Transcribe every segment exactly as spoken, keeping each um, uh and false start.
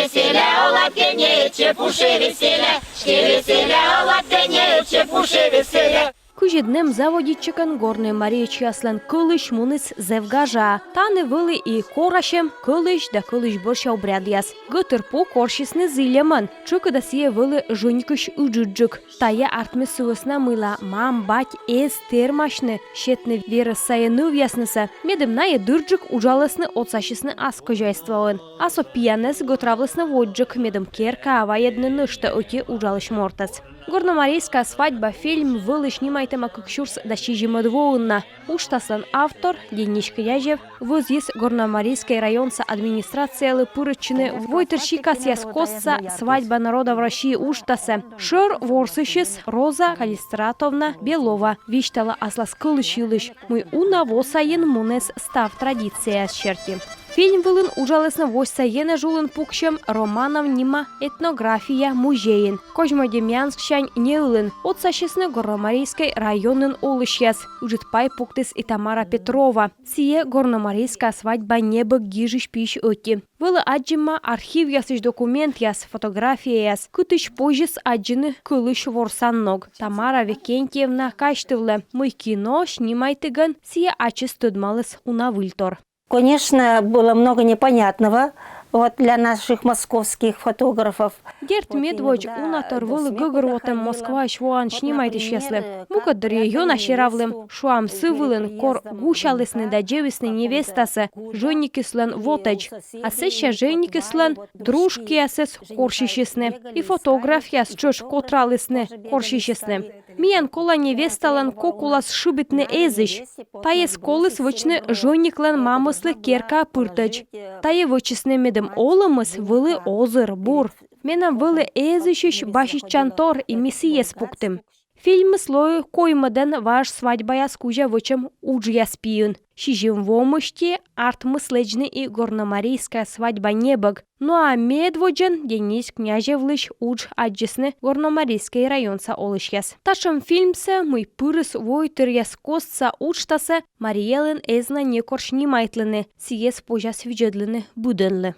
Веселя, олатке нече пуше веселя, шке веселя, олатке нече пуше веселя. Кызьӧд нэм заводитчигӧн горнӧй мариечьяслӧн кӧлысь муніс зэв гажаа. Тані вӧлі и корасьӧм, кӧлысь да кӧлысь бӧрся обрядъяс. Гӧтырпу корсисны зільӧмӧн, тшӧкыда сійӧ вӧлі жӧникысь ыджыдджык. Тайӧ артмис сы вӧсна, мыйла мам-бать эз тэрмасьны сетны верӧс сайӧ нывъяснысӧ, медым найӧ дырджык уджалісны, отсасисны ас кӧзяйствоын. А со пиянӧс гӧтравлісны водзджык, медым керкаӧ вайӧдны нӧшта ӧти уджалысь мортӧс. «Горномарийская свадьба» фильм вӧлі снимайтӧма кык сюрс дас сизимӧд воын на. Уджтаслӧн автор Денис Князев вӧзйис Горномарийскӧй районса администрациялы пырӧдчыны войтыр сикасъяс костса «Свадьба народов России» уджтасӧ. Шӧр ворсысьыс Роза Калистратовна Белова висьталӧ аслас кӧлысь йылысь, мый уна во сайын мунӧ став традицияяс серти. Фильм вылын уджалісны восьса енэж улын пуксьӧм Романов нима этнография музейын, Козьмодемьянсксянь неылын. Отсасисны Горномарийскӧй районын олысьяс. Ыджыд пай пуктіс и Тамара Петрова. Сійӧ «Горномарийская свадьба» небӧг гижысь пиысь ӧти. Вӧлі аддзӧма архивъясысь документъяс, фотографияяс, кытысь позис аддзыны кӧлысь ворсан ног. Тамара Викентьевна казьтывлӧ, мый кино снимайтігӧн сійӧ ачыс тӧдмаліс уна выльтор. Конечно, было много непонятного вот для наших московских фотографов. Дерт, медводз унатор вӧлі гӧгӧрвотӧм Москваысь воан снимайтысьяслы. Мукӧд дырйи ёна серавлім, шуам, сы вылын, кор гусялісны да дзебисны невестасӧ жӧникыслӧн вотӧдз. А сэсся жӧникыслӧн дружкиясыс корсисисны. И фотографъяс тшӧтш котралісны, корсисисны. Миян кола невесталӧн кок улас шыбитны эзысь. Тайӧс коліс вӧчны жӧниклӧн мамыслы керка пыртӧдз. Тайӧ вӧчисны, медым олӧмыс вӧлі озыр, бур. Менам вӧлі эзысьысь баситчантор, и ми сійӧс пуктім. Фильмыс лои коймӧдӧн важ свадьбаяс кузя вӧчӧм уджъяс пиын. Сизим во мысти артмис лэдзны и «Горномарийская свадьба» небӧг. Ну а медводдзӧн Денис Князевлысь удж аддзисны Горномарийскӧй районса олысьяс. Татшӧм фильмсӧ, мый пырис войтыръяс костса уджтасӧ, Марий Элын эз на некор снимайтлыны, сійӧс позяс видзӧдлыны быдӧнлы.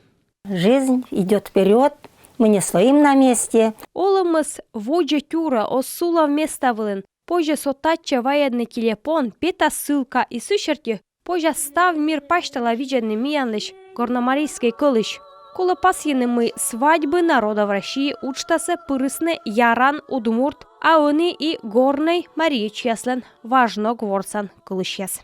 Жизнь идёт вперёд, мы не стоим на месте. Олӧмыс водзӧ тюрӧ, оз сулав места вылын. Позьӧ со татчӧ вайӧдны телепон, петас ссылка, и сы серти позяс став мир пасьтала видзӧдны миянлысь, горномарийскӧй кӧлысь. Колӧ пасйыны, мый «Свадьбы народов России» уджтасӧ пырисны яран, удмурт, а ӧні и горнӧй мариечьяслӧн важ ног ворсан кӧлысьяс.